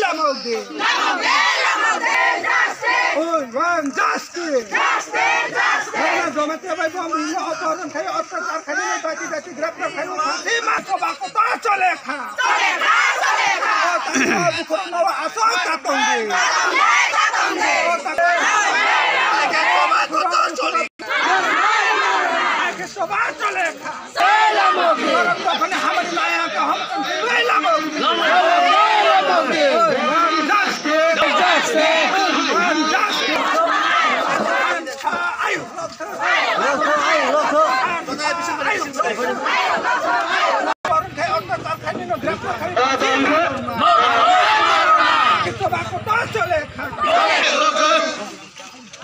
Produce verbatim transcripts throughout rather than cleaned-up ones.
Lamok di. Lamok di, lamok di, justice. We want justice. Justice, justice. Haina jamatia bai bom bini oporon khai, otyachar khai, dati dati greptar khai, phansi ma soba kotor chole kha. Chole kha, chole kha. O tani ma bukhuk no asol tatong di. Tatong di, tatong di. O tatong di. Soba kotor chole. Soba chole kha.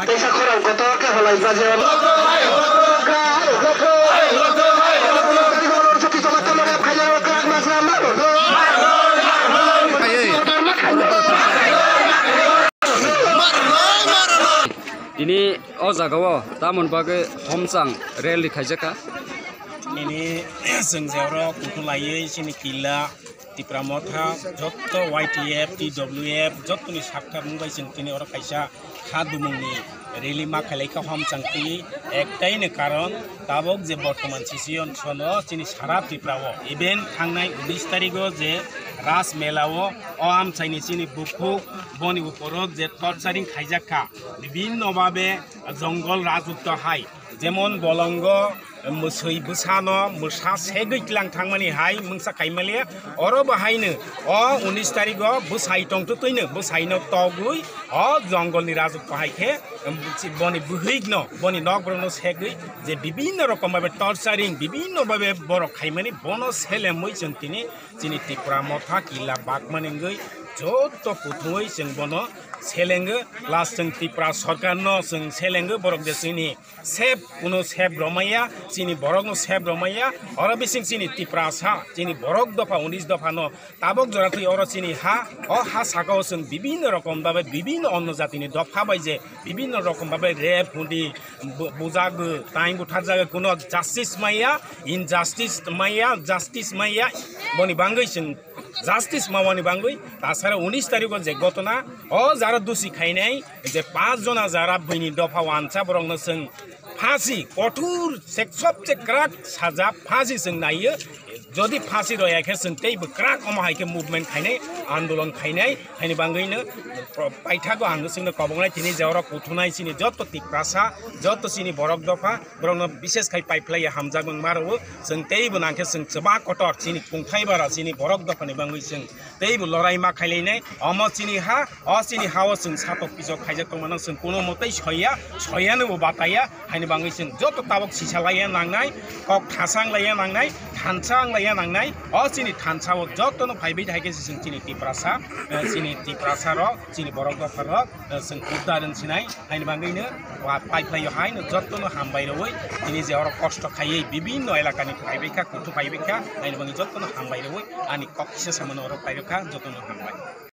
Teisa khorang kotor khe halai baje. Tini o jaga o tamoni bagwi homchang rally khaijak kha. Nini chwng je oro kuthulaiwi chini killa Tipra Motha, jotto Y T F, T W F, jottoni sakthar wngbai chwng tini oro kaisa kha dumungni rally ma khailai kha homchang twi. Ektaino karon, tabok je bortoman situation o chini sara Tripura o, even thangnai unis tarigo je Ras Mela o, o amchaini chini bukhuk boni uporo je torturing khaijak kha, bibhinno bhabe jongol rajutto hai, jemon bolongo, mwswi bwsano mwsa segwi tlang thangmani hai mungsa khaimaliya. Oro bo haino o unis tarigo bwsai tongtwtwino bwsaino togwi o jongolni rajutto hai khe, um, boni bwhwino, boni nokborokno segwi je bibhinno rokom bhabe torturing, bibhinno bhabe borok khaimani bono selemwi chwng tini chini Tipra Motha killa bakmani wngwi jotto kuthumwi chwng bono selengo. Plus chwng Tipra sorkarno chwng selengo, borok je chini sep, kuno sep romaya, chini borokno sep romaya, oro bising chini Tiprasa, chini borok dopha unis dophano tabok jora twi oro chini ha, o ha sakao chwng bibhinno rokom bhabe, bibhinno onno jatini dopha bai je bibhinno rokom bhabe rep hundi bu-, bujagwi, taing butharjagwi, kuno justice maya, injustice maya, justice maya, boni bangwi chwng justice mawani bangwi tasara unis tarigo je gotona, o jara dusi khainai je panch jona jara buini dopha wansa borokno chwng phasi kothor se sobse kwrak saja phasi chwng naiyo. Jodi phasi roya khe chwng teibo kwrak omo hai khe movement khainai, andolon khainai, haini bangwino paithago ang chwngno koboknai tini je oro kuthunai chini jotto Tiprasa, jotto chini borok dopha, borokno bishes khai paiphlaiya hamjakmung ma rwo. Chwng teibo nangkhe chwng chwba kotor chini kungthai bara chini borok dophani bangwi chwng teibo lorai ma khailainai. Omo chini ha, o chini ha o chwng satok pisok khaijak tongmano chwng kuno mwtai soiya, soiyano bo bataiya, haini bangwi chwng joto tabok sisa laiya nangnai, kok thasang laiya nangnai, thansa ang laiya nangnai. O chini thansa o jotono phaibai hai khe chwng chini Tiprasa, eh, chini Tiprasa rok, chini borok dopha rok, eh, chwng uddar wng sinai. Haini bangwino wa-, paiphlaio haino jottono hambai rwui, tini je oro kosto khaiwi bibinno elakani phaibai kha, kuthu phaibai kha, haini bangwi jottono hambai rwui ani kok kisa samano oro pairwkha, jottono hambai.